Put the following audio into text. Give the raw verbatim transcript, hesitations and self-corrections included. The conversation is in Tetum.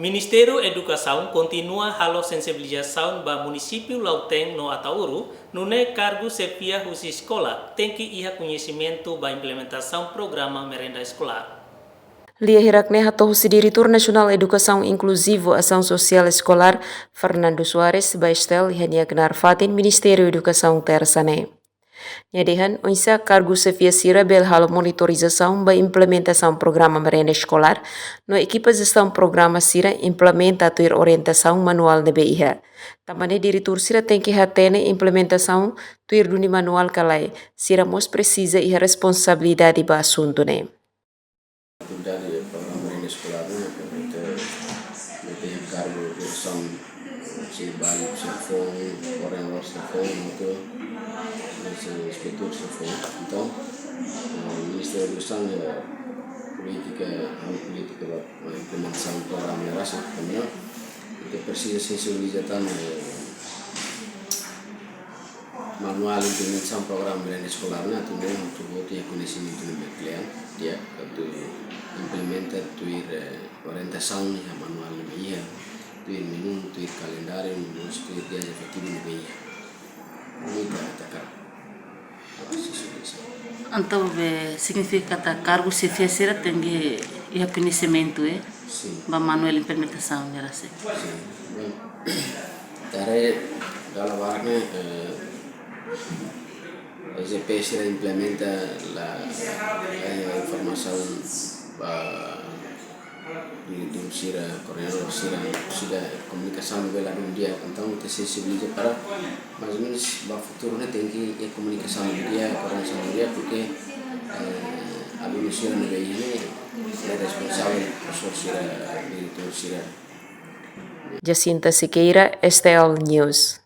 Ministériu Edukasaun kontinua halo sensibilizasaun ba munisípiu Lautein no Ataúro, nune'e kargu xefia husi eskola tenke iha koñesimentu ba implementasaun programa merenda eskolár. Lia hirak-ne'e hato'o husi Diretór Nasionál Edukasaun Inkluzivu Asaun Sosiál Eskolár, Fernando Soares, ba STL iha nia knaar fatin Ministériu Edukasaun Tersa ne'e. Nia dehan, oinsá kargu xefia sira bele halo monitorizasaun ba implementasaun programa merenda eskolár, no ekipa jestaun programa sira implementa tuir orientasaun manuál ne'ebé iha. Tanba ne'e diretór sira tenke hatene implementasaun tuir duni manuál ka lae, sira mós presiza iha responsabilidade ba asuntu ne'e. Atividade programa merenda eskolár ne'e, ita, ita tenke kargu diresaun, se bali, se fon, koordenadór se fon, no tu, se inspetór se fon. Entaun, eh, Ministériu Edukasaun, eh, polítika, halo polítika ba, ba implementasaun programa ne'e rasik, tanba ita presiza sensibiliza tan, eh, manuál implementasaun programa merenda eskolár ne'e, atu nune'e atu boot iha koñesimentu ne'ebé kle'an, di'ak, atu implementa tuir, eh, orientasaun iha manuál ne'ebé iha, tuir menu, tuir kalendáriu, no mós tuir dias efetivu ne'ebé iha. Ne'e ita, ita kargu. Entaun, be, signifika katak kargu xefia sira tenke iha koñesimentu, eh, Sin. ba manuál implementasaun ne'e rasik. Sin. Bem, ita haree dala barak ne'e, eh, E G P sira implementa la, eh, informasaun ba diretór sira, koordenadór sira, sira komunikasaun ne'ebé ladún di'ak, entaun ita sensibiliza para mais ou menus ba futuru ne'e tenke iha komunikasaun di'ak, koordenasaun di'ak, porque, eh, alunu sira ne'ebé iha ne'e, ne'e responsavel, profesór sira, diretór sira. Jacinta Sequeira, STL News.